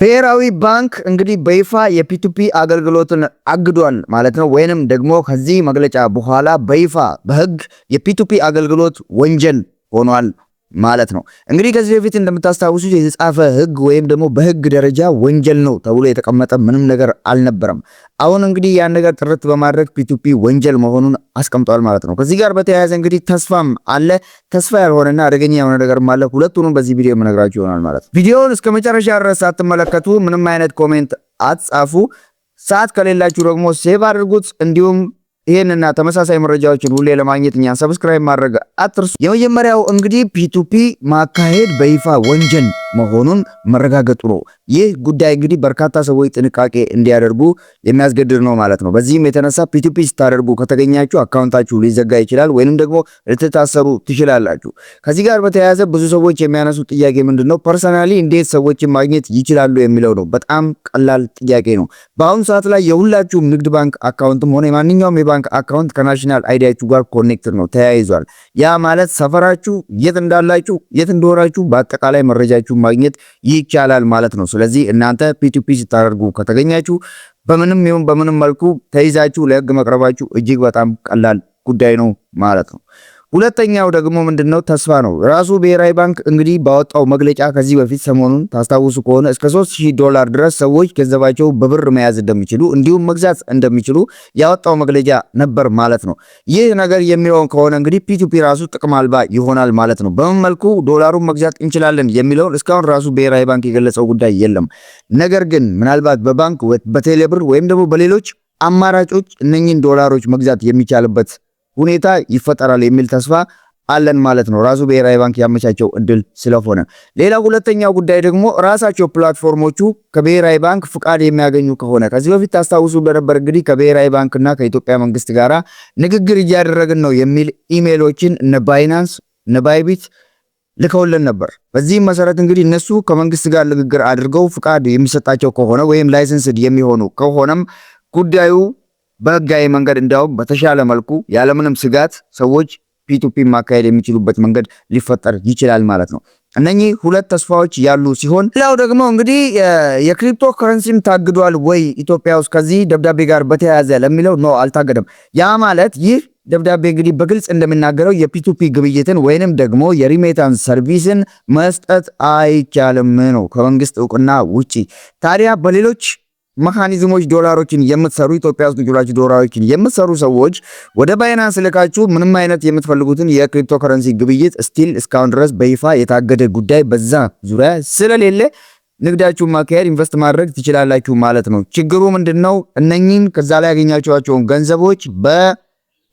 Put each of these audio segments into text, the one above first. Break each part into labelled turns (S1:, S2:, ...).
S1: ብሔራዊ ባንክ እንግዲህ በይፋ የ P2P አገልግሎትን አግዷል ማለት ነው። ወይንም ደግሞ ከዚህ መግለጫ በኋላ በይፋ በሕግ የ P2P አገልግሎት ወንጀል ሆኗል ማለት ነው። እንግዲህ ከዚህ በፊት እንደምታስታውሱት የተጻፈ ሕግ ወይም ደግሞ በሕግ ደረጃ ወንጀል ነው ተብሎ የተቀመጠ ምንም ነገር አልነበረም። አሁን እንግዲህ ያን ነገር ጥርት በማድረግ P2P ወንጀል መሆኑን አስቀምጧል ማለት ነው። ከዚህ ጋር በተያያዘ እንግዲህ ተስፋም አለ፣ ተስፋ ያልሆነና አደገኛ የሆነ ነገርም አለ። ሁለቱንም በዚህ ቪዲዮ የምነግራችሁ ይሆናል ማለት ነው። ቪዲዮውን እስከ መጨረሻ ድረስ ሳትመለከቱ ምንም አይነት comment አትጻፉ። ሰዓት ከሌላችሁ ደግሞ save አድርጉት። እንዲሁም ይህንና ተመሳሳይ መረጃዎችን ሁሌ ለማግኘት እኛን subscribe ማድረግ አትርሱ። የመጀመሪያው እንግዲህ P2P ማካሄድ በይፋ ወንጀል መሆኑን መረጋገጡ ነው። ይህ ጉዳይ እንግዲህ በርካታ ሰዎች ጥንቃቄ እንዲያደርጉ የሚያስገድድ ነው ማለት ነው። በዚህም የተነሳ P2P ስታደርጉ ከተገኛችሁ account ኣችሁ ሊዘጋ ይችላል፣ ወይንም ደግሞ ልትታሰሩ ትችላላችሁ። ከዚህ ጋር በተያያዘ ብዙ ሰዎች የሚያነሱት ጥያቄ ምንድን ነው? Personally እንዴት ሰዎችን ማግኘት ይችላሉ የሚለው ነው። በጣም ቀላል ጥያቄ ነው። በአሁኑ ሰዓት ላይ የሁላችሁም ንግድ ባንክ account ም ሆነ የማንኛውም የባንክ account ከ national ID ያችሁ ጋር connected ነው፣ ተያይዟል። ያ ማለት ሰፈራችሁ የት እንዳላችሁ፣ የት እንደሆናችሁ በአጠቃላይ መረጃችሁ ማግኘት ይቻላል ማለት ነው። ስለዚህ እናንተ P2P ስታደርጉ ከተገኛችሁ በምንም ይሁን በምንም መልኩ ተይዛችሁ ለህግ መቅረባችሁ እጅግ በጣም ቀላል ጉዳይ ነው ማለት ነው። ሁለተኛው ደግሞ ምንድነው? ተስፋ ነው። ራሱ ብሔራዊ ባንክ እንግዲህ ባወጣው መግለጫ ከዚህ በፊት ሰሞኑን ታስታውሱ ከሆነ እስከ 3000 ዶላር ድረስ ሰዎች ገንዘባቸው በብር መያዝ እንደሚችሉ እንዲሁም መግዛት እንደሚችሉ ያወጣው መግለጫ ነበር ማለት ነው። ይህ ነገር የሚሆን ከሆነ እንግዲህ P2P ራሱ ጥቅም አልባ ይሆናል ማለት ነው። በምን መልኩ ዶላሩን መግዛት እንችላለን የሚለውን እስካሁን ራሱ ብሔራዊ ባንክ የገለጸው ጉዳይ የለም። ነገር ግን ምናልባት በባንክ፣ በቴሌብር ወይም ደግሞ በሌሎች አማራጮች እነኚህን ዶላሮች መግዛት የሚቻልበት ሁኔታ ይፈጠራል የሚል ተስፋ አለን ማለት ነው። ራሱ ብሔራዊ ባንክ ያመቻቸው እድል ስለሆነ። ሌላው ሁለተኛው ጉዳይ ደግሞ ራሳቸው platform ኦቹ ከብሔራዊ ባንክ ፍቃድ የሚያገኙ ከሆነ፣ ከዚህ በፊት ታስታውሱ እንደነበር እንግዲህ ከብሔራዊ ባንክና ከኢትዮጵያ መንግስት ጋር ንግግር እያደረግን ነው የሚል ኢሜሎችን እነ Binance፣ እነ Bybit ልከውልን ነበር። በዚህም መሰረት እንግዲህ እነሱ ከመንግስት ጋር ንግግር አድርገው ፍቃድ የሚሰጣቸው ከሆነ ወይም licensed የሚሆኑ ከሆነም ጉዳዩ በህጋዊ መንገድ እንዲያውም በተሻለ መልኩ ያለምንም ስጋት ሰዎች P2P ማካሄድ የሚችሉበት መንገድ ሊፈጠር ይችላል ማለት ነው። እነኚህ ሁለት ተስፋዎች ያሉ ሲሆን ሌላው ደግሞ እንግዲህ የክሪፕቶ ከረንሲም ታግዷል ወይ ኢትዮጵያ ውስጥ ከዚህ ደብዳቤ ጋር በተያያዘ ለሚለው፣ no፣ አልታገደም። ያ ማለት ይህ ደብዳቤ እንግዲህ በግልጽ እንደሚናገረው የ P2P ግብይትን ወይንም ደግሞ የ remittance service ን መስጠት አይቻልም ነው ከመንግስት እውቅና ውጪ። ታዲያ በሌሎች mechanism ኦች ዶላሮችን የምትሰሩ፣ ኢትዮጵያ ውስጥ ቁጭ ዶላሮችን የምትሰሩ ሰዎች ወደ Binance ልካችሁ ምንም አይነት የምትፈልጉትን የክሪፕቶ ከረንሲ ግብይት still እስካሁን ድረስ በይፋ የታገደ ጉዳይ በዛ ዙሪያ ስለሌለ ንግዳችሁን ማካሄድ፣ invest ማድረግ ትችላላችሁ ማለት ነው። ችግሩ ምንድነው? እነኚህን ከዛ ላይ ያገኛችኋቸውን ገንዘቦች በ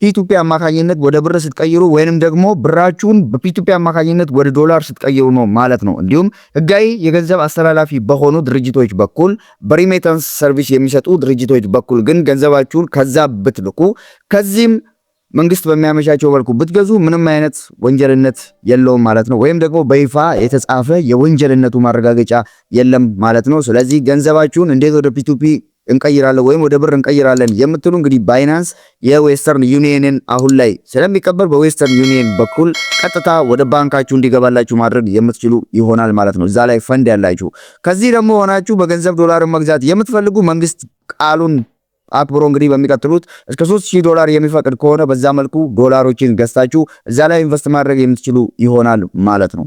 S1: P2P አማካኝነት ወደ ብር ስትቀይሩ ወይንም ደግሞ ብራችሁን በ P2P አማካኝነት ወደ ዶላር ስትቀይሩ ነው ማለት ነው። እንዲሁም ህጋዊ የገንዘብ አስተላላፊ በሆኑ ድርጅቶች በኩል፣ በ remittance service የሚሰጡ ድርጅቶች በኩል ግን ገንዘባችሁን ከዛ ብትልኩ፣ ከዚህም መንግስት በሚያመቻቸው መልኩ ብትገዙ ምንም አይነት ወንጀልነት የለውም ማለት ነው። ወይም ደግሞ በይፋ የተጻፈ የወንጀልነቱ ማረጋገጫ የለም ማለት ነው። ስለዚህ ገንዘባችሁን እንዴት ወደ P2P እንቀይራለን ወይም ወደ ብር እንቀይራለን የምትሉ እንግዲህ Binance የ Western Union ን አሁን ላይ ስለሚቀበል በ Western Union በኩል ቀጥታ ወደ ባንካችሁ እንዲገባላችሁ ማድረግ የምትችሉ ይሆናል ማለት ነው። እዛ ላይ ፈንድ ያላችሁ፣ ከዚህ ደግሞ ሆናችሁ በገንዘብ ዶላርን መግዛት የምትፈልጉ መንግስት ቃሉን አክብሮ እንግዲህ በሚቀጥሉት እስከ 3000 ዶላር የሚፈቅድ ከሆነ በዛ መልኩ ዶላሮችን ገዝታችሁ እዛ ላይ invest ማድረግ የምትችሉ ይሆናል ማለት ነው።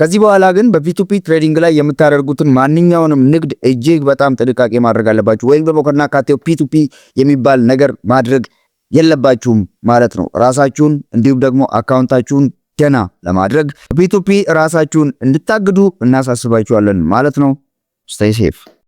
S1: ከዚህ በኋላ ግን በ P2P trading ላይ የምታደርጉትን ማንኛውንም ንግድ እጅግ በጣም ጥንቃቄ ማድረግ አለባችሁ። ወይም ደግሞ ከናካቴው P2P የሚባል ነገር ማድረግ የለባችሁም ማለት ነው። ራሳችሁን እንዲሁም ደግሞ account ኣችሁን ደና ለማድረግ P2P ራሳችሁን እንድታግዱ እናሳስባችኋለን ማለት ነው። Stay safe.